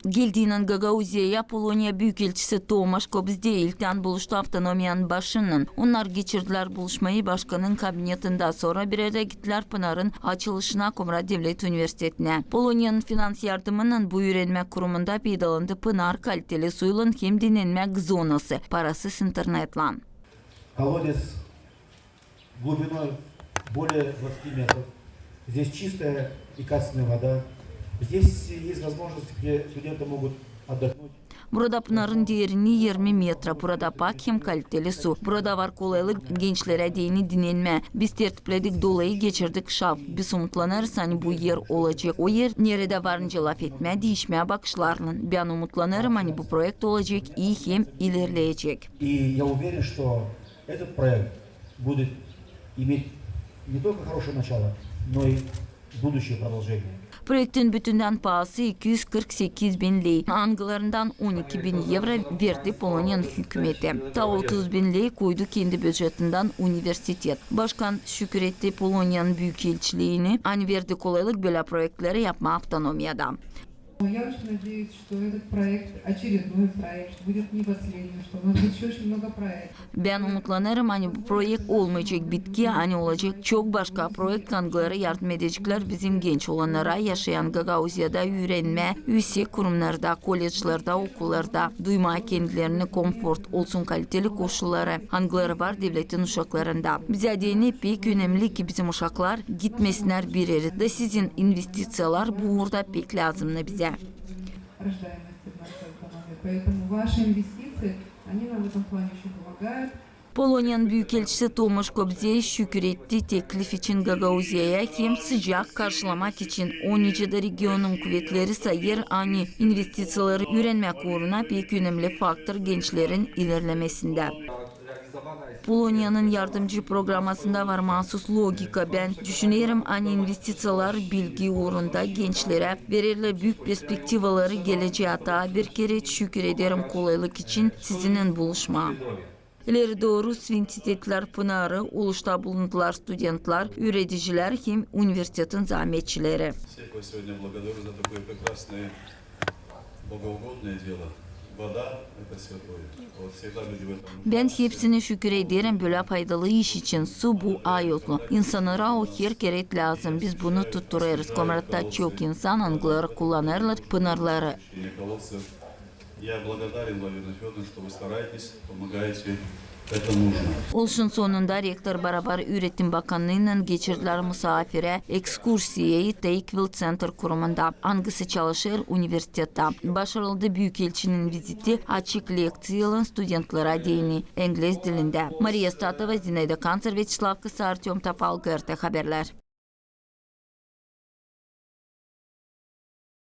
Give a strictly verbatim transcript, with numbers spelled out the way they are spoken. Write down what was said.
Geldiynän Gagauziyaya Poloniya büükelçisi Tomaş Kobzdey ilktän buluştu avtonomiyanın başınnan. Onnar geçirdilär buluşmayı başkanın kabinetindä, sora birerä gittilär Pınarın açılışına Komrat devlet universitetinä. Poloniyanın finans yardımınnan bu üürenmä kurumunda peydalandı Pınar kaliteli suylan hem dinnenmäk zonası, parasız internetlän. Колодец глубиной более двадцати метров. Здесь чистая и качественная вода. Здесь есть возможность, где студенты могут отдохнуть. Burada Pınarın derinii irmi metra, burada pak hem kaliteli su. Burada var kolaylık gençlerä deyni dinnenmää. Biz tertipledik dolayı geçirdik şav. Biz umutlanêrız, ani bu er olacek o er, neredä var nicä lafetmää, diişmää bakışlarlan. Bän umutlanêrım, ani bu proekt olacek ii hem ilerleyecek. И я уверен, что этот проект будет иметь не только хорошее начало, но и будущее продолжение. Proektin bütündän paası iki üz kırk sekiz bin ley, angılarından on iki bin evro verdi Poloniyanın hükümeti. Taa otuz bin ley koydu kendi bücetindän universitet. Başkan şükür etti Poloniyanın büükelçiliini, ani verdi kolaylık bölä proektleri yapmaa avtonomiyada. Я очень надеюсь, что этот проект, очередной проект, будет не последним, что у нас будет ещё очень много проектов. Bän umutlanêrım, ani bu proekt olmayacek bitki, ani olacek çok başka proekt, angıları yardım edeceklär bizim genç olannara, yaşayan Gagauziyada üürenmää, üüsek kurumnarda, kolleclerdä, okullarda duymaa kendilerini, konfort, olsun kaliteli koşulları, angıları var devletin uşaklarında. Bizä deyni pek önemli, ki bizim uşaklar gitmesinnär bir erä. Da sizin investiţiyalar bu uurda pek lääzımnı bizä. Рождаемости в нашей экономике. Поэтому ваши инвестиции, они нам в этом плане очень помогают. Poloniyanın büükelçisi Tomaş Kobzdey şükür etti teklif için Gagauziyaya hem sıcak karşılamak için. O nicä dä regionun kuvetleri sayêr, ani investiţiyaları üürenmäk uuruna pek önemli faktor gençlerin ilerlemesindä. Poloniyanın yardımcı programasında var maasuz logika. Bän düşünerim, ani investiţiyalar bilgi uurunda gençlerä vererlär büük perspektivaları gelecää. Taa bir kerä şükür ederim kolaylık için sizinnän buluşmaa. İleri dooru svintitettilär Pınarı, ulaşta bulundular studentlär, üüredicilär hem universitetin zaametçileri. Всех вас сегодня благодарю за такое прекрасное богоугодное дело. Вода — это святое. Вот всегда люди в этом нуждаются. Bän hepsinä şükür ederim bölä faydalı iş için. Su bu ayozlu. İnsannara o her kerä lääzım. Biz bunu tutturêrız. Komratta çok insan, angıları kullanêrlar pınarları. Я благодарен, Владимир Фёдорович, что вы стараетесь, помогаете. Это нужно. Oluşun sonunda rektor barabar Üüretim bakannıınnan geçirdilär musaafirä ekskursiyayı Tacqueville Center kurumunda, angısı çalışêr universitettä. Başarıldı büükelçinin viziti açık lekţiyaylan studentlerä deyni, englez dilindä. Mariya Statova, Zinaida Kanţer, Vyaçeslav Kısa, Artöm Topal, GRT Haberlär.